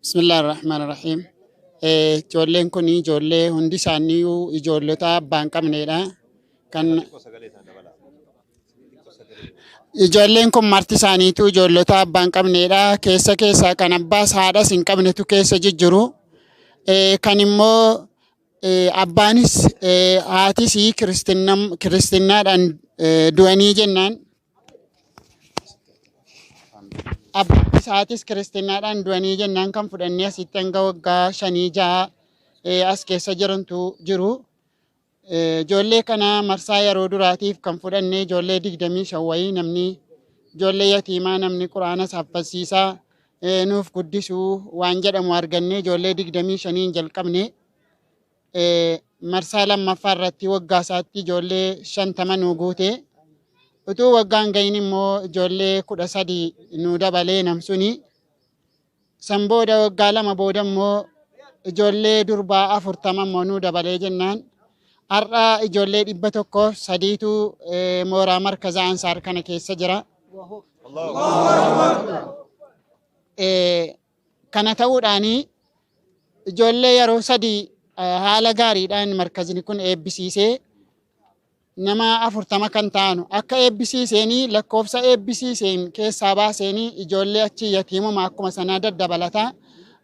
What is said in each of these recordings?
Bismillah ar-Rahmaan ar-Rahiim. Ijoolleen kun ijoollee hundi isaaniiyyuu ijoollota abbaa hin qabneedha. Kan ijoolleen kun marti isaaniitu ijoollota abbaa hin qabneedha. Keessa keessaa kan abbaas haadhas hin qabnetu keessa jijjiru. Kan immoo abbaanis haatis kiristinnaadhaan du'anii jennaan abbaan isaatis kiristinnaadhaan du'anii jennaan kan fudhannee asitti hanga waggaa shanii ja'a as keessa jirantu jiru. Ijoollee kana marsaa yeroo duraatiif kan fudhanne ijoollee 25 wayii namni ijoollee yatiimaa namni quraana saffisiisaa nuuf guddisuu waan jedhamu argannee ijoollee 25n jalqabne. Marsaa lammaffaa irratti waggaa isaatti ijoollee 50 nu guute. Utuu waggaan gahin immoo ijoollee 13 nu dabalee namsuni. San booda waggaa 2 booda immoo ijoollee durbaa 40 immoo nu dabalee jennaan. Har'a ijoollee 103tu mooraa markaza Ansaar kana keessa jira. Kana ta'uudhaani ijoollee yeroo 3 haala gaariidhaan markazni kun eebbisiisee nama 40 kan ta'anu akka eebbisiiseenii lakkoofsa eebbisiiseen keessaa baaseenii ijoollee achi yatiimuma akkuma sanaa daddabalataa.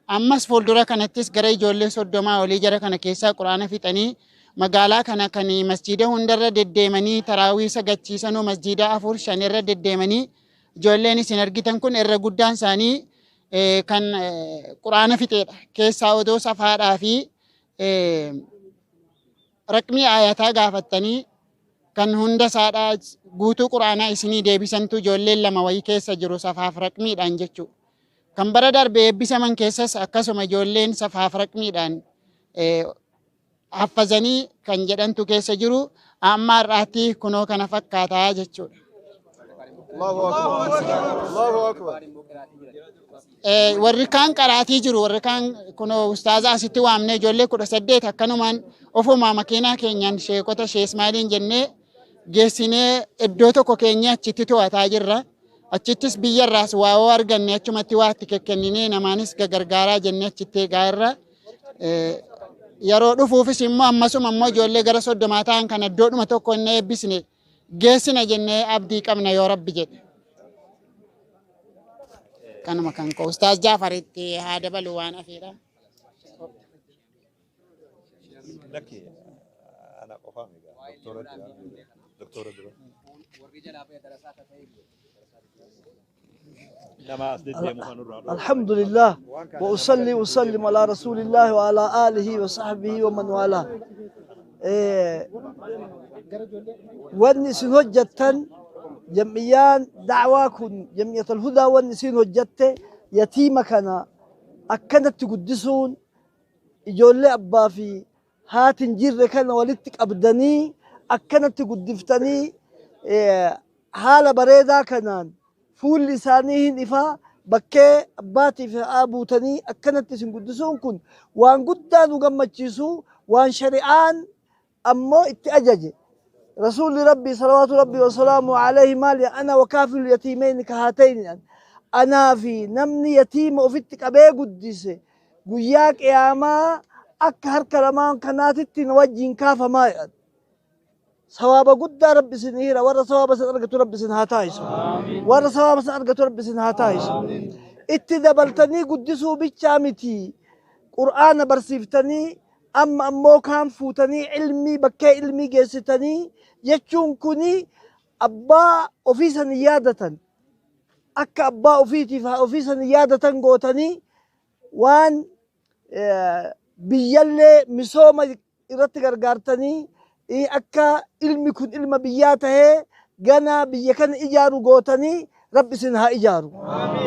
Ammas fuuldura kanattis gara ijoollee 30 olii jara kana keessaa quraana fixanii magaalaa kana kan masjiida hundarra deddeemanii taraawii sagachiisanuu masjiida 4 5 irra deddeemanii ijoolleen isin argitan kun irra guddaan isaanii kan quraana fixeedha. Keessaa odoo safaadhaa fi raqmii aayataa gaafattanii kan hunda isaadhaa guutuu quraanaa isinii deebisantu ijoolleen 2 wayii keessa jiru safaaf raqmiidhaan jechuudha. Kan bara darbe eebbisaman keessas akkasuma ijoolleen safaaf raqmiidhaan haffazanii kan jedhantu keessa jiru. Amma har'aatti kunoo kana fakkaataa jechuudha. Warri kaan qaraatii jiru, warri kaan kunoo ustaaza asitti waamnee ijoollee 18 akkanumaan ofumaa makiinaa keenyaan sheekota Shee Ismaa'iliin jennee geessinee iddoo tokko keenyee achitti to'ataa jirra. Achittis biyyarraas waa hoo arganne achumatti waa itti kekkenninee namaanis gagargaaraa jennee achitti eegaa irra. Yeroo dhufuufis immoo ammasuma immoo ijoollee gara 30 ta'an kana iddoodhuma tokko inni eebbisne geessina jennee abdii qabna yoo Rabbi jedhe. Kanuma kan koo Ustaaz Jaafaritti haa dabalu waan hafeedha. Lakki ana qofaa miti doktora jira doktora dura. Nama as deddeemu kan irraa dhorku. الحمد لله وأصلي وأسلم على رسول الله وعلى آله وصحبه ومن والاه. Wanni isin hojjettan jam'iyyaan da'waa kun jam'iyyatul hudaa wanni isin hojjette yatiima kana akkanatti guddisuun ijoollee abbaa fi haati hin jirre kana walitti qabdanii akkanatti guddiftanii haala bareedaa kanaan fuulli isaanii hin ifaa bakkee abbaatii fi haadhaa buutanii akkanatti isin guddisuun kun waan guddaa nu gammachiisu waan shari'aan ammoo itti ajaje. Rasuulli Rabbii salawaatu Rabbii wasalaamu alayhi maal jedha? Ana wakaafilu yatiimeyni kahaatayni jedhan. Anaa fi namni yatiima ofitti qabee guddise guyyaa qiyaamaa akka harka lamaan kanaatitti na wajjiin kaafamaa jedhan. Sawaaba guddaa Rabbi isin hira warra sawaaba san argatu Rabbi isin haa taasisu. Warra sawaaba san argatu Rabbi isin haa taasisu. Itti dabaltanii guddisuu bichaa miti. Qur'aana barsiiftanii amma ammoo kaan fuutanii ilmii bakkee ilmii geessitanii jechuun kuni abbaa ofii san yaadatan akka abbaa ofiitiif haa ofii san yaadatan gootanii waan biyyallee misooma irratti gargaartanii akka ilmi kun ilma biyyaa tahee ganaa biyya kana ijaaru gootanii Rabbi isin haa ijaaru.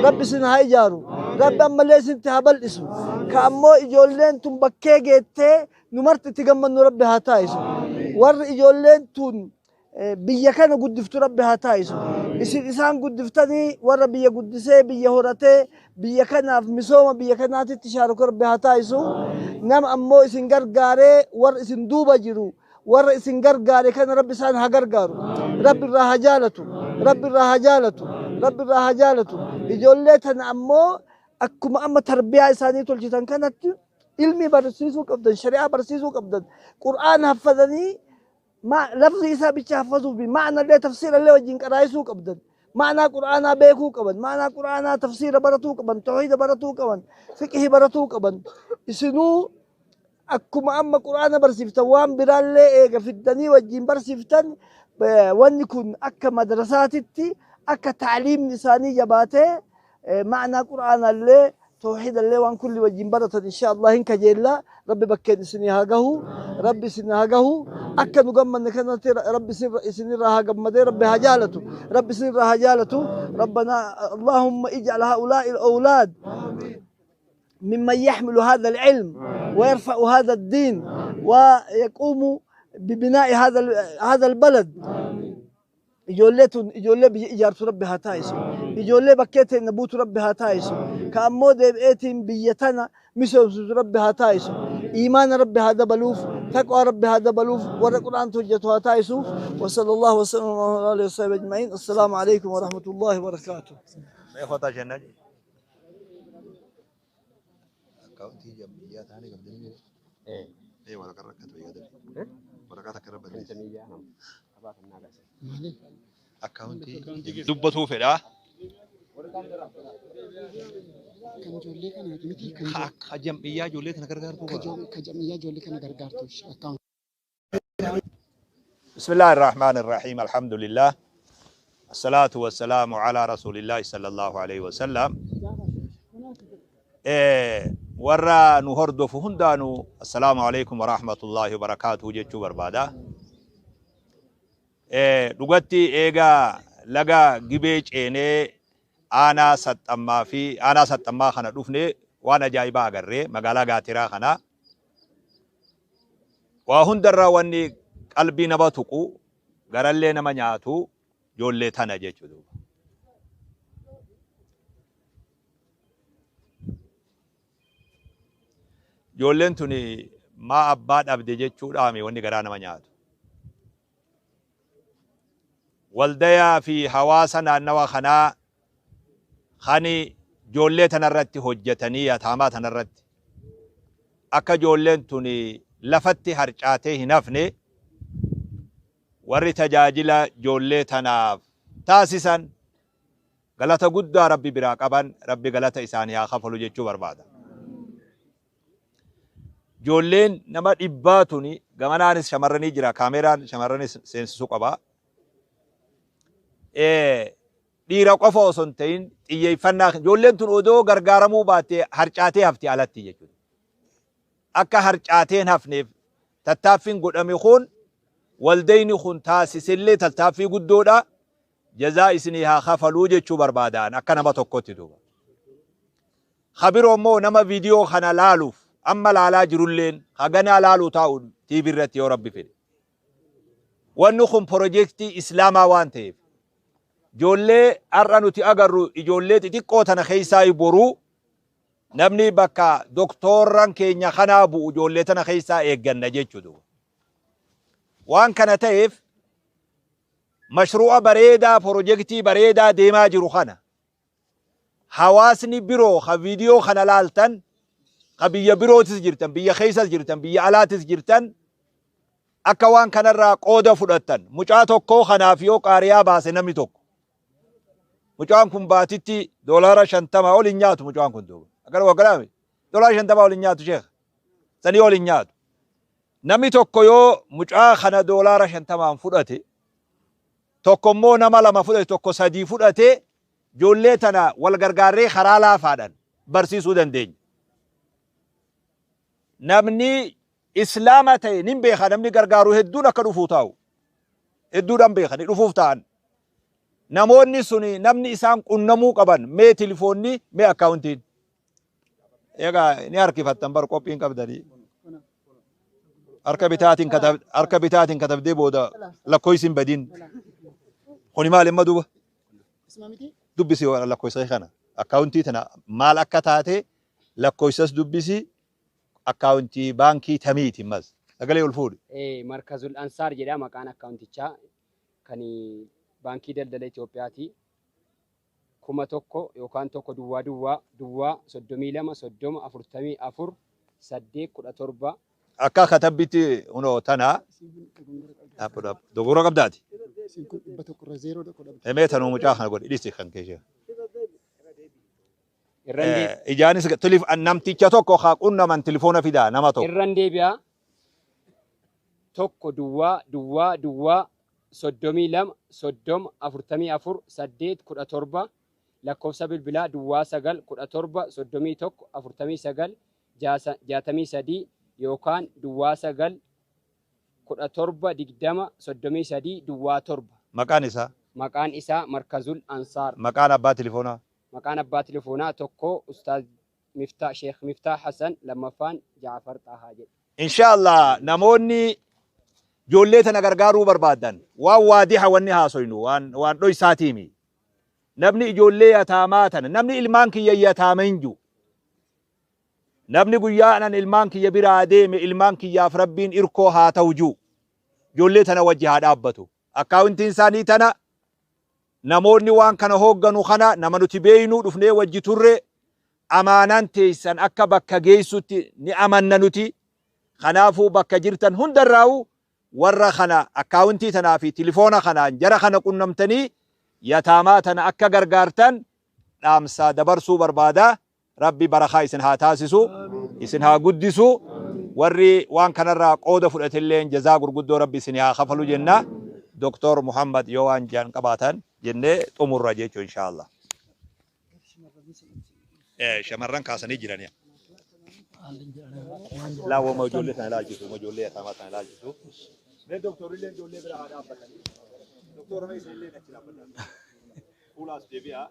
Rabbi isin haa ijaaru. Rabbi ammallee isinitti haa bal'isu. Ka ammoo ijoolleen tun bakkee geettee nu marti itti gammannu Rabbi haa taasisu. Warri ijoolleen tun biyya kana guddiftu Rabbi haa taasisu. Isin isaan guddiftanii warra biyya guddisee biyya horatee biyya kanaaf misooma biyya kanaatitti shaariku Rabbi haa taasisu. Nama ammoo isin gargaaree warra isin duuba jiru warra isin gargaare kana Rabbi isaan haa gargaaru. Rabbi irraa haa jaalatu. Rabbi irraa haa jaalatu. Rabbi irraa haa jaalatu. Ijoollee tana ammoo akkuma amma tarbiyaa isaanii tolchitan kanatti ilmi barsiisuu qabdan, shari'aa barsiisuu qabdan, Qur'aana haffazanii lafzi isaa bicha haffazuu fi ma'anallee tafsiirallee wajjin qaraayisuu qabdan. Ma'anaa Qur'aanaa beekuu qaban, ma'anaa Qur'aanaa tafsiira baratuu qaban, tawhiida baratuu qaban, fiqhii baratuu qaban. Isinuu akkuma amma Qur'aana barsiiftan waan biraallee eega fiddanii wajjin barsiiftan, wanni kun akka madrasaatitti akka ta'liimni isaanii jabaatee ma'anaa Qur'aanaallee tawhiidallee waan kulli wajjin baratan insha Allah hin kajeella. Rabbi bakkeen isinii haa gahu, Rabbi isinii haa gahu. Akka nu gammanne kanatti Rabbi isinirraa haa gammadee, Rabbi haa jaalatu, Rabbi isinirraa haa jaalatu. ربنا اللهم اجعل هؤلاء الأولاد ممن يحمل هذا العلم ويرفع هذا الدين ويقوم ببناء هذا البلد. Ijoollee tun ijoollee biyya ijaartu Rabbi haa taasisu. Ijoollee bakkee teenya buutu Rabbi haa taasisu. Ka ammoo deebi'eetiin biyya tana misoomsisu Rabbi haa taasisu. Iimaana Rabbi haa dabaluuf, taqwaa Rabbi haa dabaluuf, warra Qur'aantu hojjetu haa taasisu. وصلى الله وسلم على آله وصحبه أجمعين. السلام عليكم ورحمة الله وبركاته. Mee qotaa jennaa. Akkaawuntii jam'iyyaa ta'anii qabdanii. Ee, waraqaa rakkatu yaadame. Waraqaa takka irra barreessi. Akkaawuntii dubbatuu fedhaa. Kan ijoollee kanaati miti, kan Ka jam'iyyaa ijoollee tana gargaartuu qaba. ka jam'iyyaa ijoollee kana gargaartu akkaawuntii. بسم الله الرحمن الرحيم، الحمد لله، الصلاة والسلام على رسول الله صلى الله عليه وسلم. Warra nu hordofu hundaanuu السلام عليكم ورحمة الله وبركاته jechuu barbaada. Dhugatti eegaa laga Gibee ceenee aanaa Saxxammaa fi aanaa Saxxammaa kana dhufne, waan ajaa'ibaa agarree. Magaalaa Gaatiraa kana waa hundarraa wanni qalbii nama tuqu, garallee nama nyaatu, ijoollee tana jechuudha. Ijoolleen tuni maa abbaa dhabde jechuudhaami wanni garaa nama nyaatu. Waldayaa fi hawaasa naannawa kanaa kani ijoollee tanarratti hojjetanii, yataamaa tanarratti akka ijoolleen tuni lafatti harcaatee hin hafne warri tajaajila ijoollee tanaaf taasisan galata guddaa Rabbi biraa qaban, Rabbi galata isaanii haa kafalu jechuu barbaada. Ijoolleen nama dhibbaa tuni, gamanaanis shamarranii jira, kaameraan shamarranis seensisuu qaba. Dhiira qofa osoo hin ta'in, xiyyeeffannaa ijoolleen tun odoo gargaaramuu baattee harcaatee hafti alatti jechuudha. Akka harcaatee hin hafneef tattaaffiin godhame kun, waldayni kun taasisellee tattaaffii guddoodha. Jazaa isinii haa kafaluu jechuu barbaadaan akka nama tokkotti duuba. Kabiroo immoo nama viidiyoo kana laaluuf amma laalaa jirulleen haganaa laaluu taa'u TV irratti yoo Rabbi fedhe. Wanni kun pirojektii Islaamaa waan ta'eef, ijoollee har'a nuti agarru, ijoollee xixiqqoo tana keessaa boruu namni bakka doktorran keenya kanaa bu'u ijoollee tana keessaa eegganna jechuudha. Waan kana ta'eef, mashruu'a bareedaa, pirojektii bareedaa deemaa jiru kana, hawaasni biroo ka viidiyoo kana laaltan, ka biyya birootis jirtan, biyya keessas jirtan, biyya alaatis jirtan, akka waan kanarraa qooda fudhattan. Mucaa tokkoo kanaaf yoo qaariyaa baase namni tokko, mucaan kun baatitti $50 ol hin nyaatu. Mucaan kun duuba akkana waggalaame $50 ol hin nyaatu, sheekh, sanii ol hin nyaatu. Namni tokko yoo mucaa kana $50n fudhate, tokko immoo nama lama fudhate, tokko sadii fudhate, ijoollee tana wal gargaarree karaa laafaadhaan barsiisuu dandeenya. Namni Islaama ta'e nin beeka, namni gargaaru hedduun akka dhufuu taa'u. Hedduudhaan beekani dhufuuf ta'an. Namoonni suni namni isaan qunnamuu qaban, mee tilifoonni, mee akkaawuntiin. Egaa ni harkifattan bar, qophiin qabdanii. Harka bitaatiin katab, harka bitaatiin katabdee booda lakkoofsi hin badin. Kuni maal imma duuba? Isuma miti? Dubbisi lakkoofsa kana. Akkaawuntii tana maal akka taate lakkoofsas dubbisi, akkaawuntii baankii tamiiti mas. Sagalee ol fuudhi. Markazul Ansaar jedha maqaan akkaawuntichaa, kan Baankii Daldala Itoophiyaati. 1000 yookaan 1 duwwaa duwwaa duwwaa 32 30 44 8 17. Akka katabbitti hunoo tana dogora qabdaati. Isin kun 100 irra zeeroo tokko dhabde. Emee tanuu mucaa kana godhi dhisi kan keeshee. Irran deebi'a. Ijaanis tilif namticha tokko haa qunnaman tilifoona fidaa nama tokko. Irran deebi'a. 1 duwwaa duwwaa duwwaa 32 30 44 8 17 lakkoofsa bilbilaa duwwaa 9 17 31 49 63 yookaan duwwaa 9 17 20 33 duwwaa 7. Maqaan isaa? Maqaan isaa Markazul Ansaar. Maqaan abbaa tilifoonaa? Maqaan abbaa tilifoonaa tokko Ustaaz Miftah Sheekh Miftah Hassan, lammaffaan Jaafar Xahaa jedha. Inshaallah namoonni ijoollee tana gargaaruu barbaadan waan waadiha wanni haasoynu waan waan dhoysaatiimi. Namni ijoollee yataamaa tana namni ilmaan kiyya yataama hin jiru. Namni guyyaa anan ilmaan kiyya biraa deeme ilmaan kiyyaaf Rabbiin irkoo haa ta'u jiru. Ijoollee tana wajji haa dhaabbatu. Akkaawuntiin isaanii tana namoonni waan kana hoogganu kana nama nuti beeynu dhufnee wajji turre amaanaan teessan akka bakka geessutti ni amanna nuti. Kanaafuu bakka jirtan hundarraa'u warra kana akkaawuntii tanaa fi tilifoona kanaan jara kana qunnamtanii yataamaa tana akka gargaartan dhaamsa dabarsuu barbaada. Rabbi barakaa isin haa taasisu, isin haa guddisu. Warri waan kanarraa qooda fudhatilleen jazaa gurguddoo Rabbi isin haa kafalu jenna. Doktor Muhammad yoo waan jaan qabaatan jennee xumurra jechuu inshaallah. Shamarran kaasanii jirani. Laa wama ijoollee sana ilaalchisu, wama ijoollee yataamaa sana ilaalchisu. Mee doktorillee ijoollee bira haa dhaabbatanii. Doktora mee isinillee achi dhaabbadhaa. Fuulaas deebi'aa.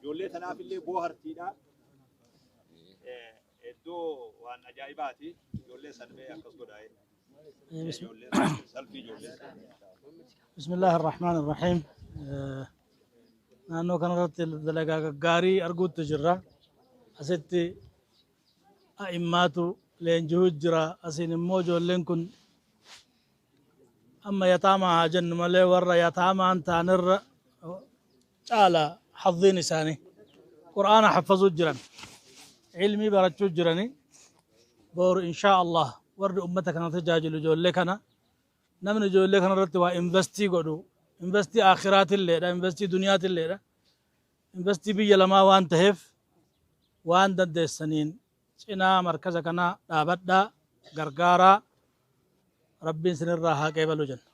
Ijoollee tanaaf illee boohartiidha. Iddoo waan ajaa'ibaati. Ijoollee san mee akkas godhaa. Ijoollee salfii ijoollee. بسم الله الرحمن الرحيم. Naannoo kanarratti dalagaa gaggaarii arguutti jirra. Asitti a'immaatu leenjihuu jira. Asiin immoo ijoolleen kun amma yataamaa haa jennu malee warra yataamaan taanirra caala haddiin isaanii. Qur'aana haffazuu jiran. Ilmii barachuu jirani. Boru inshaa Allah warri ummata kana tajaajilu ijoollee kana. Namni ijoollee kana irratti waa investii godhu investii aakhiraatilleedha, investii duniyaatilleedha, investii biyya lamaa waan taheef waan dandeessaniin cinaa markaza kanaa dhaabadhaa gargaaraa, Rabbiin sinirraa haa qeebalu jenna.